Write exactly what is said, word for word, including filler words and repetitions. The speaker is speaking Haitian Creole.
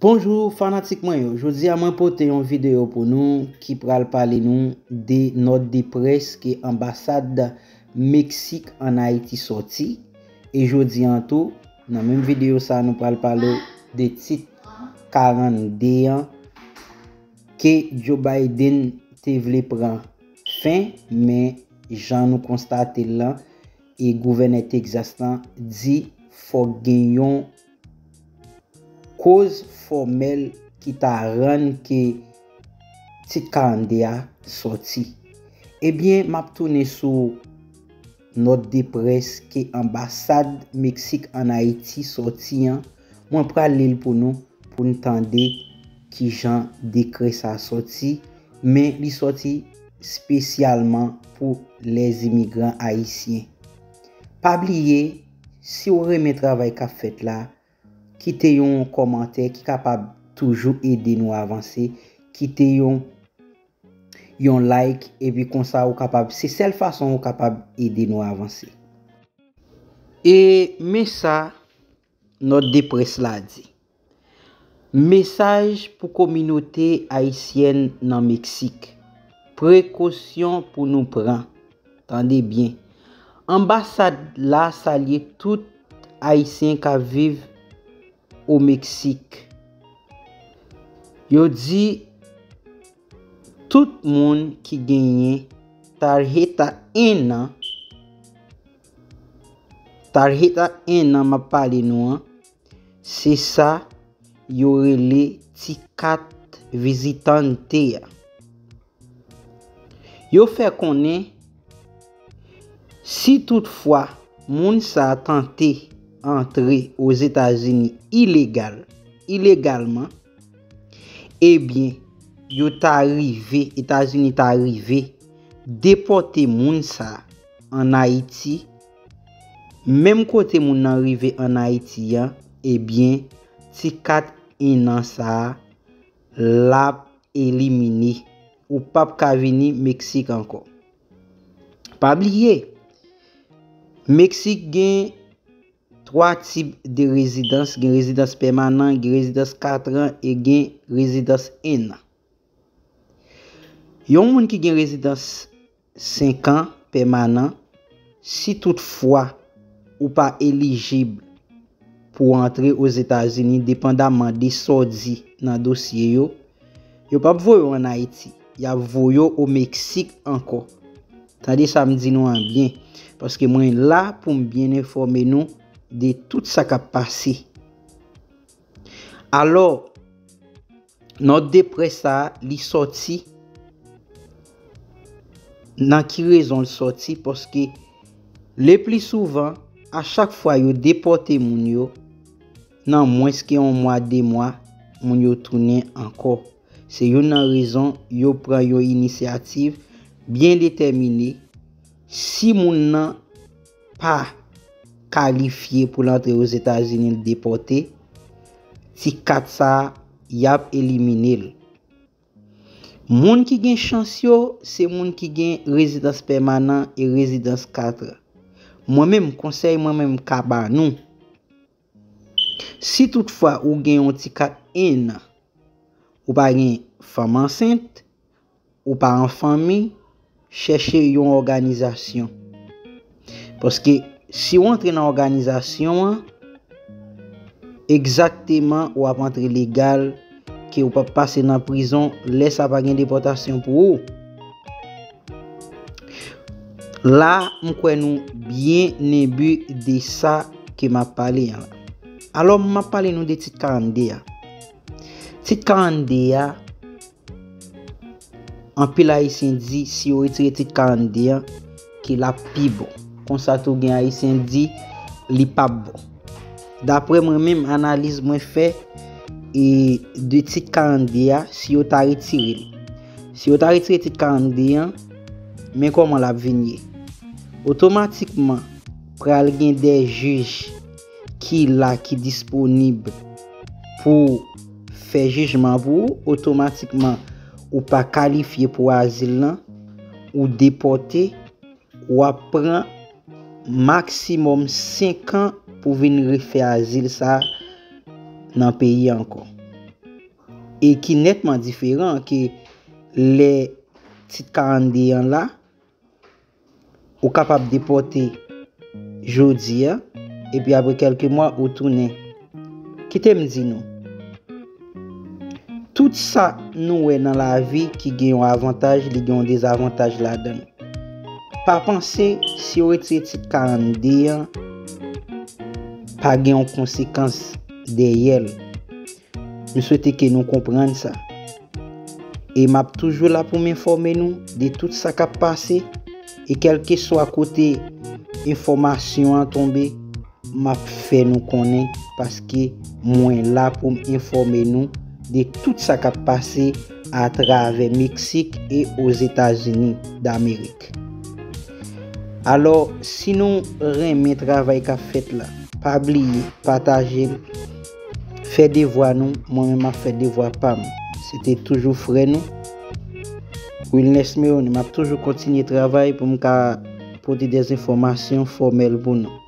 Bonjou fanatik mwen yo, jodi a mwen pote yon videyo pou nou ki pral pale nou de nòt de près ke anbasad Meksik an Ayiti sòti. E jodi an tou, nan menm videyo sa nou pral pale de tit karannde an ke Joe Biden te vle pran fen, men jan nou konstate l lan, e gouvènè Texas lan di fòk gen yon koz fòmèl ki ta rann ke tit karannde a sòti. Ebyen, m ap tounen sou nòt de près ke anbasad Meksik an Ayiti sòti an. Mwen pral li l pou nou, pou n tande kijan dekrè sa sòti, men li sòti espesyalman pou lèzimigran ayisyen. Pa bliye, si w renmen travay k ap fèt la, kite yon kòmantè ki kapab toujou ede nou avanse. Kite yon, yon like, epi konsa ou kapab, se sèl fason ou kapab ede nou avanse. E men sa nòt de près la di. Mesaj pou kominote ayisyèn nan Meksik. Prekosyon pou nou pran. Tande byen. Anbasad la salye tout Ayisyen k ap viv o Meksik. Yo di tout moun ki genyen tarjeta en an, tarjeta en an m ap pale nou an, se sa yo rele ti kat vizitante a. Yo fè konnen, si toutfwa moun sa a tante antre Ozetazini ilegal, ilegalman, ebyen, yo ta rive, Etazini ta rive depòte moun sa a ann Ayiti, menm kote moun nan rive ann Ayiti an, ebyen, ti kat en an sa a, l ap elimine. Ou p ap ka vini Meksik ankò. Pa bliye, Meksik gen twa tip de rezidans, gen rezidans pèmanan, gen rezidans kat an e gen rezidans en an. Yon moun ki gen rezidans senk an pèmanan, si toutfwa ou pa elijib pou w antre Ozetazini, depandamman de sa w di nan dosye yo, yo p ap voye w ann Ayiti. Y ap voye w o Meksik ankò. Tande sa m di nou an byen, paske mwen la pou m byen enfòme nou de tout sa k ap pase. Alò, nòt de près sa a, li sòti. Nan ki rezon l sòti? Paske, le pli souvan, a chak fwa yo depòte moun yo, nan mwens ke yon mwa, de mwa, moun yo tounen ankò. Se youn nan rezon yo pran yon inisyativ byen detèmine. Si moun nan pa kalifye pou l antre Ozetazini, l depòte, ti kat sa a, y ap elimine l. Moun ki gen chans yo, se moun ki gen rezidans pèmanan e rezidans kat an. Mwen menm, konsèy mwen menm ka ba nou, si toutfwa ou gen yon ti kat en an, ou pa gen fanm ansent, ou pa an fanmi, chèche yon òganizasyon. Paske si w antre nan òganizasyon an, egzakteman w ap antre legal, ke w p ap pase nan prizon, lè sa pa gen depòtasyon pou ou. La, m kwè nou byen enbi de sa ke m ap pale an la. Alò, m ap pale nou de tit karannde a. Tit karannde a, anpil Ayisyen di si yo retire tit karannde an, ke l ap pi bon. Konsa tou gen Ayisyen di li p ap bon. Daprè mwen menm, analiz mwen fè, e de tit karannde a, si yo ta retire l. Si yo ta retire tit karannde an, men kòman l ap vin ye. Otomatikman, pral gen de jij ki la, ki disponib pou fè jijman pou ou, otomatikman, ou pa kalifye pou azil lan, ou depòte, w ap pran maksimòm senk an pou vin refè azil sa a nan peyi a ankò. e ki nètman diferan ke lè tit karannde an la, ou kapab depòte jodi a, epi apre kèlke mwa ou tounen. Kite m di nou, tout sa nou wè nan lavi ki gen yon avantaj, li gen yon dezavantaj ladan l. Pa panse si yo retire tit karannde an, pa gen yon konsekans dèyè l. M swete ke nou konprann sa. E m ap toujou la pou m enfòme nou de tout sa k ap pase. E kèlkeswa kote enfòmasyon an tonbe, m ap fè nou konnen, paske mwen la pou m enfòme nou de tout sa k ap pase atravè Meksik e Ozetazini Damerik. Alò, si nou renmen travay k ap fèt la, pa bliye pataje l, fè devwa nou, mwen menm m ap fè devwa pa m. Se te toujou frè nou, Wilness Meroney. M ap toujou kontinye travay pou m ka pote de enfòmasyon fòmèl pou nou.